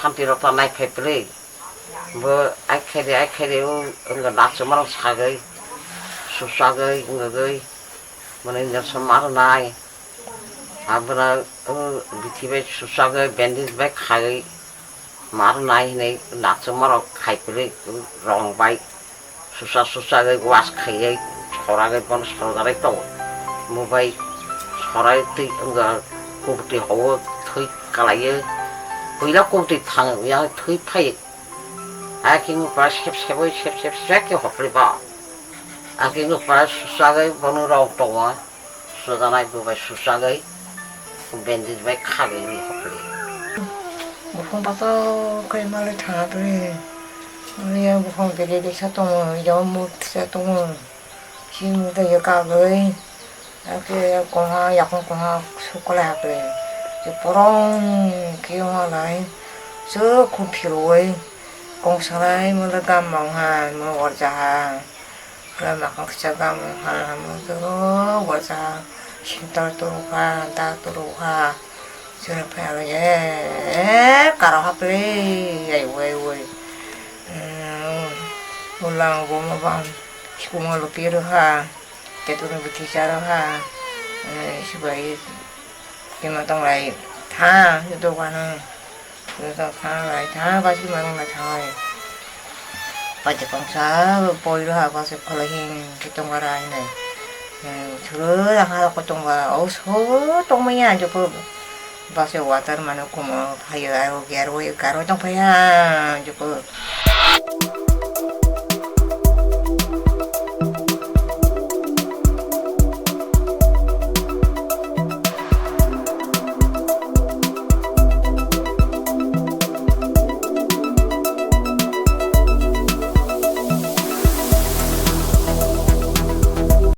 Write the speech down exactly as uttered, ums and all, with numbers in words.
Amtwi rok ta nai phai pili. Bo ai khaidi, ai khaidi, o wngkha nachumarok sagwi, susagwi, wngwi, mani injection ma rwnai. Abono, o bithi bai susagwi, bandage bai khaiwi ma rwnai hinwi nachumarok khai pili, rong bai. Susa susa gai wash khaiwi soragwi bono sorjarai tongo. Mubai sorai twi wngkha kubutwi hawo thwi kalaiwi. Puila kubutwi thang yang thwi phai. Aki wngkha sep sepwi sep sep sep khe hopli ba. Aki wngkha susagwi bono rong tongo. Sujanai bo bai susagwi, bandage bai khagwi ri hokli. Buphang patok khe malai thangakle. Ani buphang bere besa tongo, yao muk kisa tongo. Si muk da ya kagwi. Ake koha, yakung koha sukolai hakle. Je porong khe malai. Suk khum phirwi. Kong salai mula gam mangha, mula warjaha. Kla makang kisa gam ha, ha, mo toro, waja, sintor toro ha, da toro ha. Sini phai alo ye, karo hapli, ai wai wai. Ulang bo ma bang, sipung alo piru ha, ketu no bithi charo ha. Sibai, kima tong lai, tha, dogan. Thanglai tha basi manung na thanglai. Paite kongsa poiro ha basi kholai hing ki tongba rai nai. Suru ha ko tongba o so tongmaya joko basi water mano kumo phayo aro geroi garoi tongphaya joko.